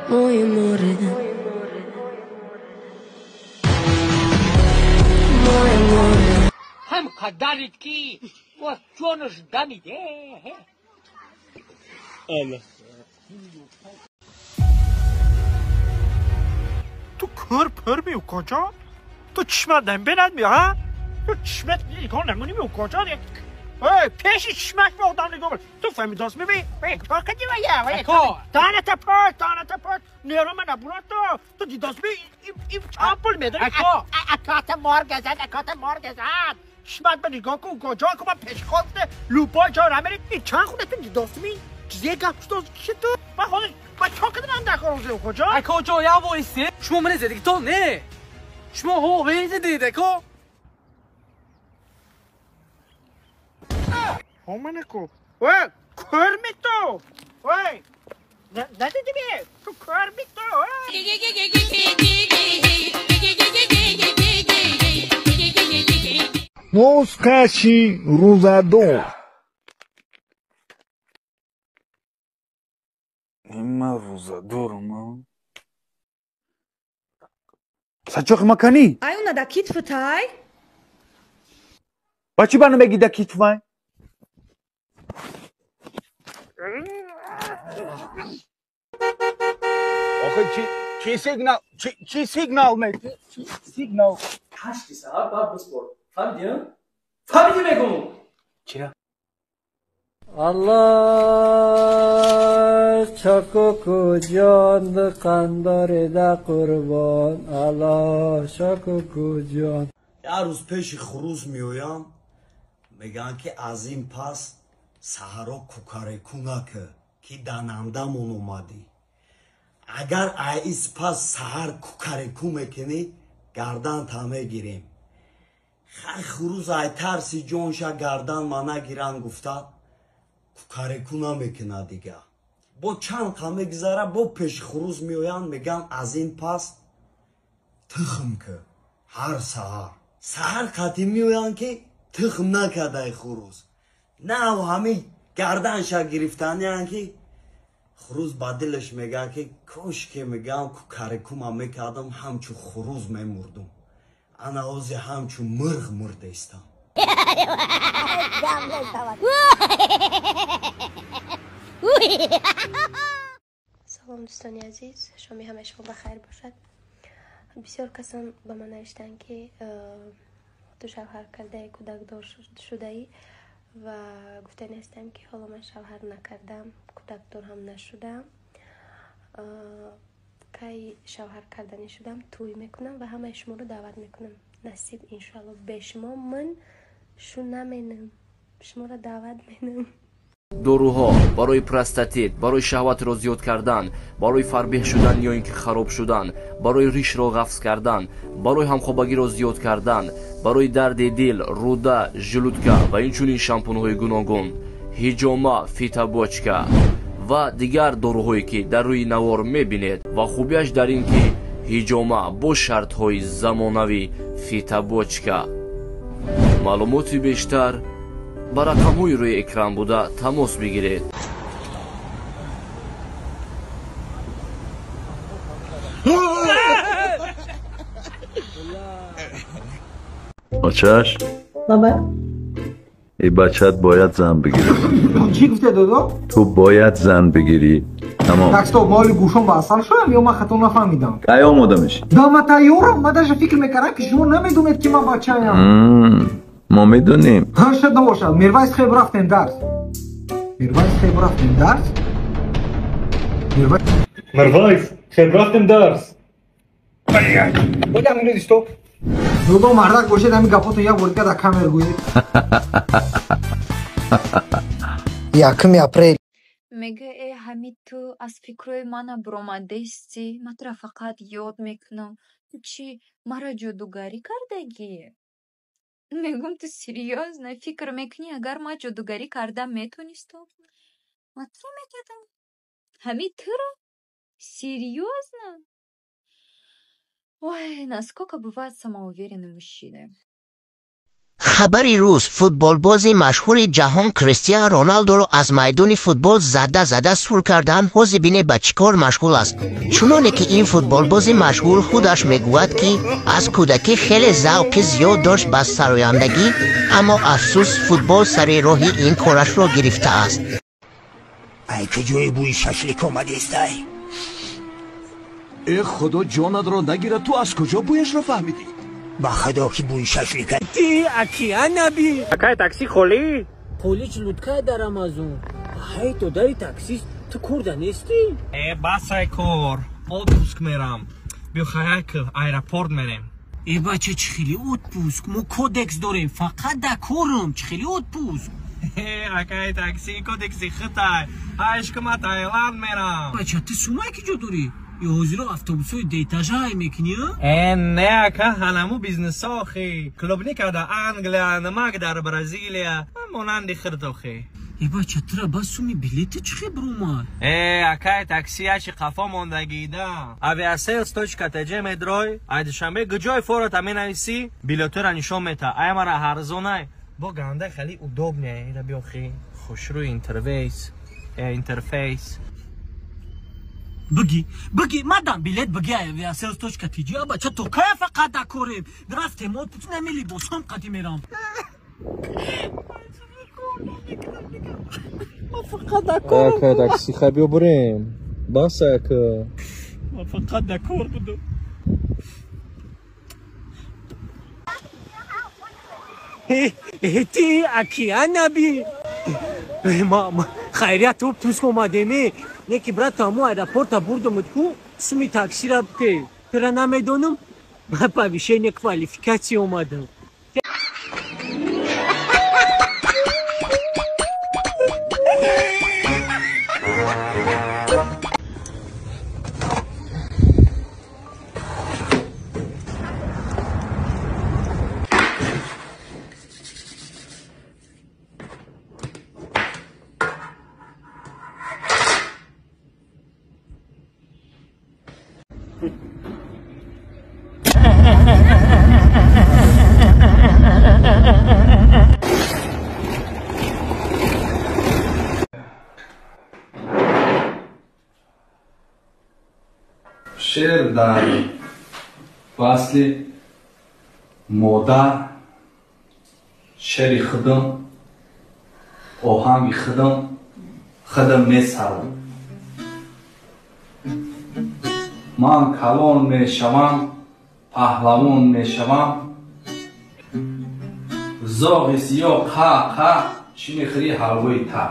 Мой море. Мой море. Ҳам қадарит ки боз ҷонаш дамиде. Ту кӯр пӯр ми, укоҷон? Ту чишмат намбинад ми, ҳа? Ту чишмат нигоҳ намунӣ ми, укоҷон? Эй, пеши чишмак ба одам нигоҳ. Ту фаҳмидост ми? Чикор кардӣ вая? Таната пӯш, таната пӯш. Нерӯма набурад ту. Ту дидост ми, ин чанд пул медорӣ? Аката мор газад, аката мор газад. Чишмат ба нигоҳ кун, укоҷон, ку ман пешход лупой ҷо намерӣ. Ин чанд хуна ту дидост ми? Чизе гап шудост ки ту? Ман ҳозир ба чо кардам дар хорози, укоҷон? Акоҷон, як воисе. Шумо мани зедигитон не. Шумо ҳове зедид, ако. Ҳоманаку. Ой, кӯрми ту. Ой, надидӣ ми? Ту кӯрми ту. Нускаши рӯзадор. Ман рӯзадорам. Сачоқи маканӣ? Ай, уна да китфутай? Ба чӣ ба намегӣ да китфай? Охе чӣ сигнал, чӣ сигнал ме, чӣ сигнал? 8 саҳар баъд биспор. Фаҳмидӣ? Фаҳмидӣ мегум? Чира? Allah çakuku can qandar da qurban Allah çakuku can. Як рӯз пеши хурӯз меоям, мегӯянд ки аз ин пас саҳаро кукареку накӣ, ки данамдамон омадӣ. Агар аиз пас саҳар кукареку мекунӣ, гарданта мегирем. Хай, хурӯз ай тарси ҷонша гардан ма нагиранд гуфта, кукареку намекунад дига. Бо чанд қа мегузара, бо пеши хурӯз меоянд, мегӯянд аз ин пас тухм кӣ ҳар саҳар. Саҳар қатӣ меоянд, ки тухм накардай хурӯз. Нав ҳамин гарданша гирифтаниянд, ки хурӯз ба дилаш мегӯяд, ки кошке, мегӯям, кукарекума мекардам, ҳамчун хурӯз мемурдум. Ана ҳози ҳамчун мурғ мурдаистам. Салом, дӯстони азиз, шоми ҳамаи шумо ба хайр бошад. Бисёр касон ба ман навиштанд, ки ту шавҳар кардаи, кӯдакдор шудаӣ, ва гуфтани ҳастам, ки ҳоло ман шавҳар накардам, кӯдакдор ҳам нашудам. Кай шавҳар карданӣ шудам, тӯй мекунам ва ҳамаи шуморо даъват мекунам. Насиб, иншоалло, бе шумо ман шу наменам, шуморо даъват менам. Доруҳо барои простатит, барои шаҳватро зиёд кардан, барои фарбеҳ шудан ё ин ки хароб шудан, барои ришро ғафз кардан, барои ҳамхобагиро зиёд кардан, барои дарди дил, рӯда, желудка ва инчунин шампунҳои гуногун, ҳиҷома, фитобочка ва дигар доруҳое, ки дар рӯи навор мебинед. Ва хубиаш дар ин ки ҳиҷома бо шартҳои замонавӣ, фитобочка. Маълумоти бештар ба рақамҳои рӯи экран буда тамос бигиред. Очаш? Баба? И бачат бояд зан бигирад. Чӣ гуфте, додо? Ту бояд зан бигирӣ. Тамом. Так, стоп, ма ҳоли гӯшом ба асал шудам ё ман хато нафаҳмидам? Кай омода мешӣ? Да, ма тайёрам, ма даже фикр мекардам, ки шумо намедонед, ки ман бачаям. Мо медонем. Ҳа, шуд набошад. Мирвайс, хеб рафтем дарс. Мирвайс, хеб рафтем дарс. Мирвайс, хеб рафтем дарс. Бодям минути, стоп. Додо, мардак бошед, ҳамин гапотон як бор дига дар камер гӯед. 1 апрел. Мега: «Э, ҳамид, ту аз фикрҳои мана баромадестӣ, ман тура фақат ёд мекунам. Ту чӣ, маро ҷодугарӣ кардагӣ?» Мегӯм: «Ту серьёзно фикр мекунӣ, агар ман ҷодугарӣ карда метонистам, ман туро мекардам? Ҳамид, туро? Серьёзно?» Ой, насколько бывают самоуверенные мужчины. Хабари рӯз: футболбози машҳури ҷаҳон Кристиан Роналдоро аз майдони футбол зада-зада сур карданд. Ҳозир бине ба чӣ кор машғул аст. Чуноне ки ин футболбози машҳур худаш мегӯяд, ки аз кӯдакӣ хеле завқи зиёд дошт ба сарояндагӣ, аммо афсӯс, футбол сари роҳи ин корашро гирифтааст. Ай куҷои бӯи шашлик омадестай? Э, худо ҷонатро нагирад, ту аз куҷо бӯяшро фаҳмидӣ? Ба худо ки бӯи шашлика. Ти океанаби. Акай такси холӣ? Холич луткай дар Амазон. Ҳай додари таксист, ту корда нестӣ? Э, басай кор. Отпуск мерам. Биё хаяк аэропорт мерем. Э бача, чӣ хели отпуск? Мо кодекс дорем, фақат да корам. Чӣ хели отпуск? Э, акай такси, кодекси хитай. Ҳайшкума Таиланд мерам. Бача, ту сумай ки ҷо дорӣ? Ё ҳозиро автобусҳои деэтажа ҳай мекунӣ? Э, не ака, ҳанаму бизнесо охи. Клубника дар Англия, намак дар Бразилия, монанди хирт охи. Э бача, тура бас суми билета чӣ хел баромад? Э, акай такси, ячи қафо мондагида. Aviasales точка tj медрой, ай Душанбе гуҷои фората менависӣ, билетора нишон мета. Ай мара ҳарзонай. Бо ганда хеле удобне, ира биёхи. Хушрӯи интерфейс. Э, интерфейс. Бигӣ, бигӣ, мадам билет бигӣ Aviasales точка tj. Бача, то кая фақат да корем? Рафтем отпуск, нами либосҳом қадӣ мерам. Ма фақат да корам. Акай такси, хай биё бурем. Бас ака. Ма фақат да кор будам. Ти океанаби. Ма хайрият отпуск омадеме. Неки брат, амо аэропорта бурдамуд ку, суми таксира бте. Тура намедонам, ма повышение квалификация омадам. Шер дар фасли модар, шери худам, оҳанги худам, худам месарам. Ман калон мешавам, паҳлавон мешавам. Зоғи сиёҳ қа қа, чӣ мехӯрӣ ҳалвои та.